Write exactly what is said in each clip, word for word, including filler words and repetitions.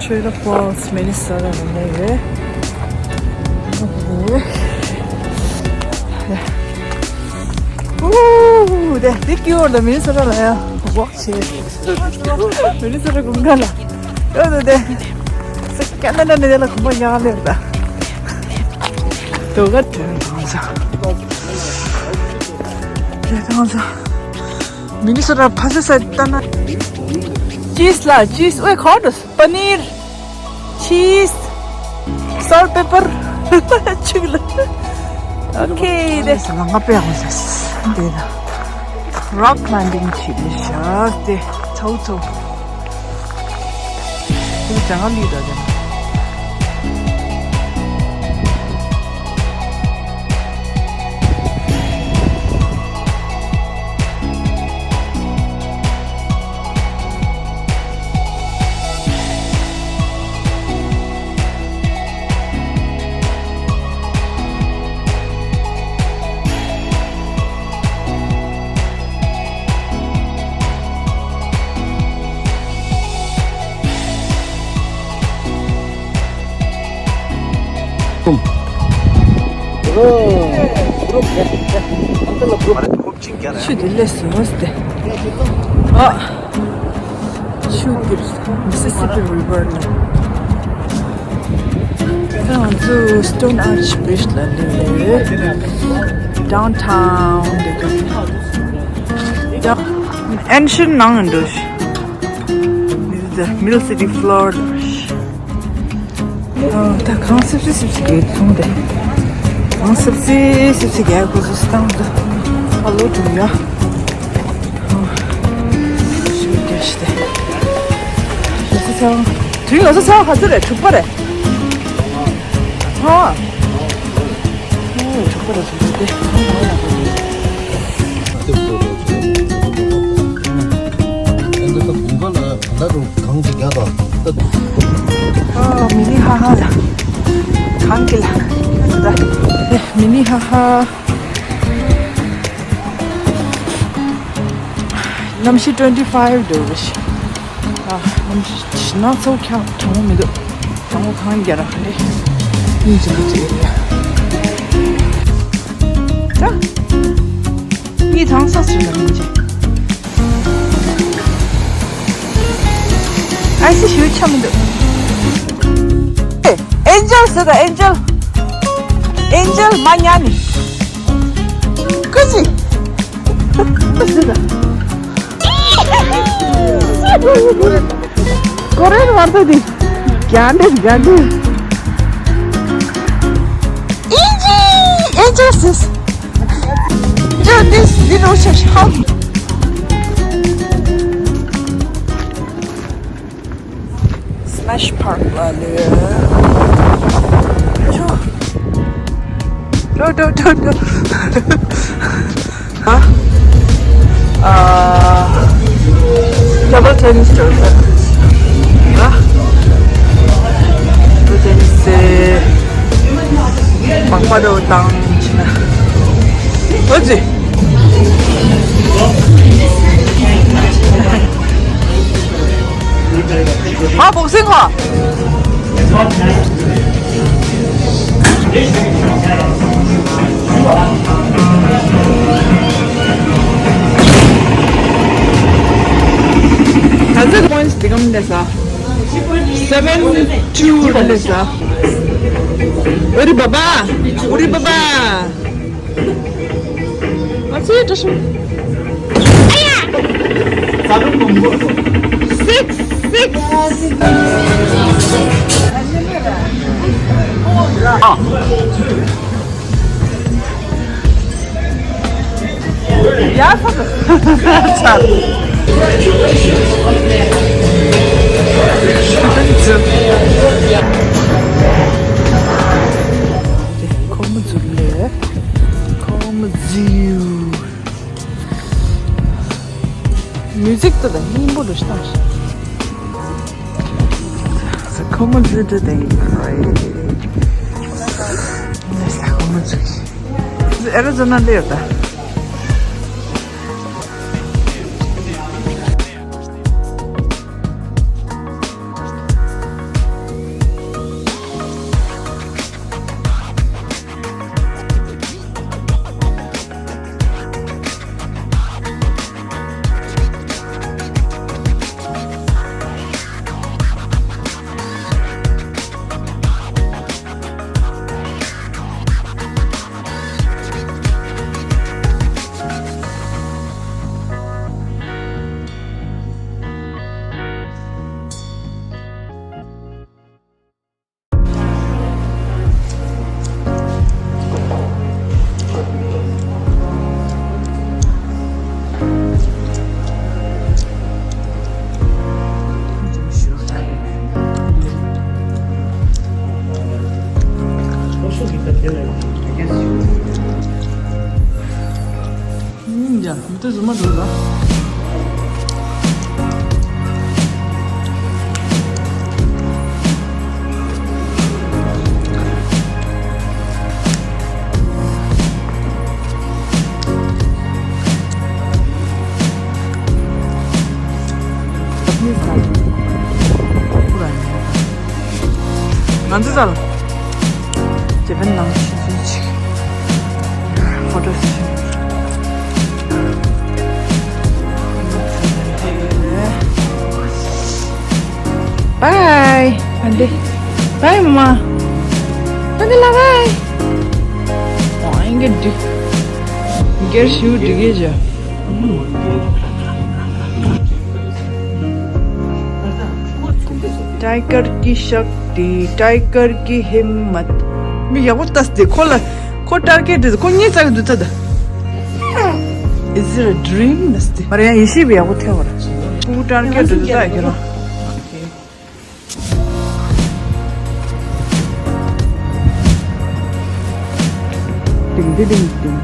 Trailer Falls, Minnesota ལ་ཡོད། ཨུ་དེ་དེ་ཀྱི་འོར་ལ་Minnesota ལ་ཡང་walk བྱས། Minnesota དགུན་ཁ་ལ་ཡོད་དོ་དེ། སི་ཀ་ན་ཌ་ནས་དེ་ལ་གོམ་པ་ཉག་ལེར་ད། དོ་ག་དོན་གང་ས། དེ་གང་ས། Minnesota ཕ་སི་ས་ད་ན། cheese ལ་cheese ཨོའི་ཁོ་ཏོ། པ་ནིར། cheese། salt pepper ཆུག་ལ། ཨོ་ཁེ་དེ། ང་ང་པེ་ཧོ་སེ་དེ་ན། rock climbing བྱེད་དེ་ཤག་དེ་ཚའུ་ཚའུ། དེ་ལ་ཅང་ལི་ད་དེ་ན། ཆུ་དེ་ལས་སུ་བ་སྟེ། ཨ། ཆུ་དེ་Mississippi River ལ། ད་ང་ཚོ་Stone Arch Bridge ལ་སླེབས་ཡོད། Downtown དེ་ག། Ancient ནང་འདུག This is the Mill City, Florida. ཨ། ད་གང་སིབ་སིབ་སིབ་སིབ་གས་མཐོང་དེ། གང་སིབ་སིབ་སིབ་སིབ་གས་ཁོ་ཚོ་སི་ཏང་དུ་ཨ་ལོ་དུ་ཡ། ཨ། ཞུ་རྒྱ་ཞི་དེ། ལོ་སི་ཚ་བ། དུས་ལོ་སི་ཚ་བ་ག་ཚོད་རེད། དྲུག་པ་རེད། ཧ། ཨོ་དྲུག་པ་རེད་ཟེར་དེ། ཨ། མི་ནི་ཧ་ཧ་ལ། གང་གི་ལ། ཨེ། མི་ནི་ཧ་ཧ། གནམ་གཤིས་twenty five འདྲ་བོ་ཞིག་ཨ། གནམ་གཤིས་སྣ་ཚོགས་ཁྱག་གྲང་མོ་མི་འདུག་གྲང་མོ་གང་རྒྱ་ར་ཧ་ལེ། ཡིན་གཅིག་པུ་གཅིག་ཡོད་ཡ། ད། ངས་ཐང་ས་ཟེར་ལ་མི་བྱེད། ཨ་སི་ཞུ་ཆ་མི་འདུག་ཨེ། Angel ཟེར་ད། Angel Angel མ་ཉན་ནི། ཀུ་ཅི། ཀུ་ཅི་ད། ཀོ་རེན་བར་དོ་དེ། རྒྱ་འདྲེ་རྒྱ་འདྲེ། Angel Angel sis. Dude, this little church, how? Smash Park ལ་ལོས། ཏོ་ཏོ་ཏོ་ཏོ། ཨ། ཨ། table tennis འགྲོ་ཟེར། ཨ། table tennis ཟེར། མག་པ་དོ་བཏང་ཕྱིན་ན། ཨོ་ཙི། ཨ། boxing ཧ། ད་ཚོད་points འདི་གམ་ལས་ས། seven two ལས་ས། ཨོ་རི་བ་བ། ཨོ་རི་བ་བ། ཨ་ཙི་བཀྲ་ཤིས། ཨ་ཡ། Six, six. ཨ། ཡ་ཧྥ། ཚར། ཁོ་མོ་ཛུ་ལེ། ཁོ་མོ་ཛིའུ། མིའུ་ཛིག་དེ་ད་སྙིང་པོ་འདྲ་ཞིག་བཏང་ཤག་ཁོ་མོ་ཛུ་དེ་དེ་ཡིན་ཁ་རེད། ལས་ས་ཁོ་མོ་ཛུ། ཨེ་རི་ཛོ་ན་ལ་ཡོད་ད། ཡ། མི་ཏི་རྫུན་མ་འགྲོ་ལ། ང་ཚོ་ཚར། ཇེ་པན་ནང་ཆུ་ཚོད་གཅིག་ཕོ་ཊོ་སེ་ཤན། བའི། ཨ་འདི། བའི་མ། ཨ་འདི་ལ་བའི། ཨོ་ཨིན་གི་འགྲིག་སྒེར་ཞུ་འགྲིག་གི་བྱ། टाइगर की शक्ति, टाइगर की हिम्मत। མི་ཡག་པོ་ལྟ་སྟེ་ཁོ་ལ་ཁོ་ཊར་གེཊ་རེད། ཁོ་ངའི་རྩ་གི་འདུག་ད། Is it a dream? ལྟ་སྟེ་མ་རེད། ཡང་ཡེ་ཤེས་པའི་ཡག་པོ་ཐེ་བ་ར། ཁོ་ཊར་གེཊ་རེད་འདུག་ད་ཁྱེད་རང་། ཏིང་ཏིང་ཏིང་ཏིང་།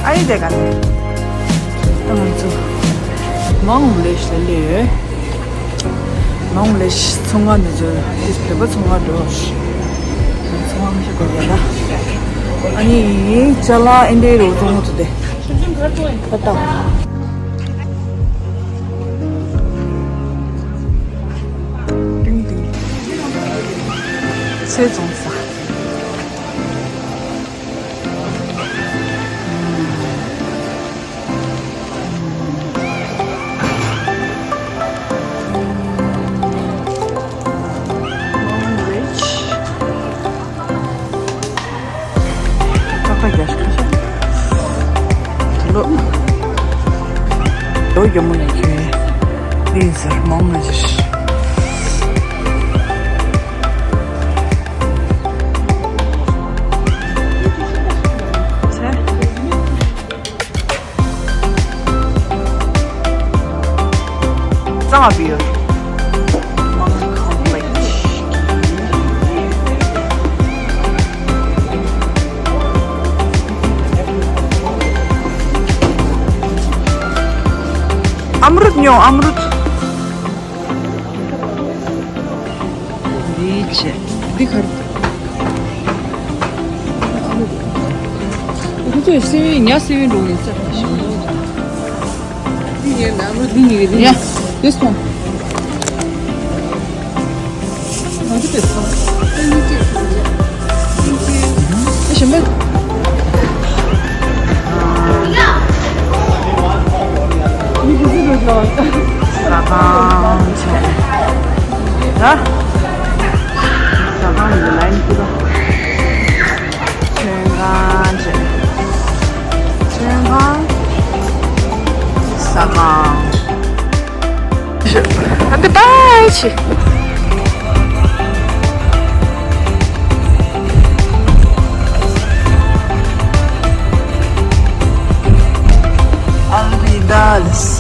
ཨ་ཡེ་དེ་ག་ནས། ད་ང་ཚོ་མང་བ་ལས་ཤ་ལས་ཡོད། མང་བ་ལས་ཤ་ཚོང་ཁང་འདི་ཚོ་དེ་བོད་པ་ཚོང་ཁང་འགྲོ། ཚོང་ཁང་ཞིག་དགོས་ཡོད་ལ། ཨ་ནི་ཅ་ལག་ཨེ་འདྲའི་རོ་ཚོང་ཁང་དུ་དེ། ད་ད། ཏིང་ཏིང་། ཚེ་བཙོང་ས། ཀ་ཁ་རྒྱ་ཤ་ཁ་ཤ། དུ་ལོ། ལོ་རྒྱུ་མོ་ཡིན་གྱི། འདི་ཟེར་མང་ང་ཅིར། ཚེ། གཙང་བ་བིའུ། མང་ཁོམ་པ་ལེགས། ཨམ་རུད་ཉོ། ཨམ་རུད། འདི་བྱས། འདི་ག་རེ། ཁོ་ཚོས་སེ་བན་ཉ་སེ་བན་འགྲོ་ཡིན་ས་རེད་ཤག་འདི་ཉལ་ན་འགྲོ། འདི་ཉལ་གི་འདི་ཉལ། This one. ང་ཚོ་དེ་སོང་། ཨེ་ཞིམ་པོ། མི་དེ་ཚོ་འགྲོ་འགྲོ། ཟ་ཁང་བྱས། ད་ཟ་ཁང་གི་ལའིན་ཁུར་རོ། མཆོད་ཁང་བྱས། མཆོད་ཁང་། ཟ་ཁང་། ཨ་འདི་པའི་ཆི། ཨལ་བི་དཱ་ལེས།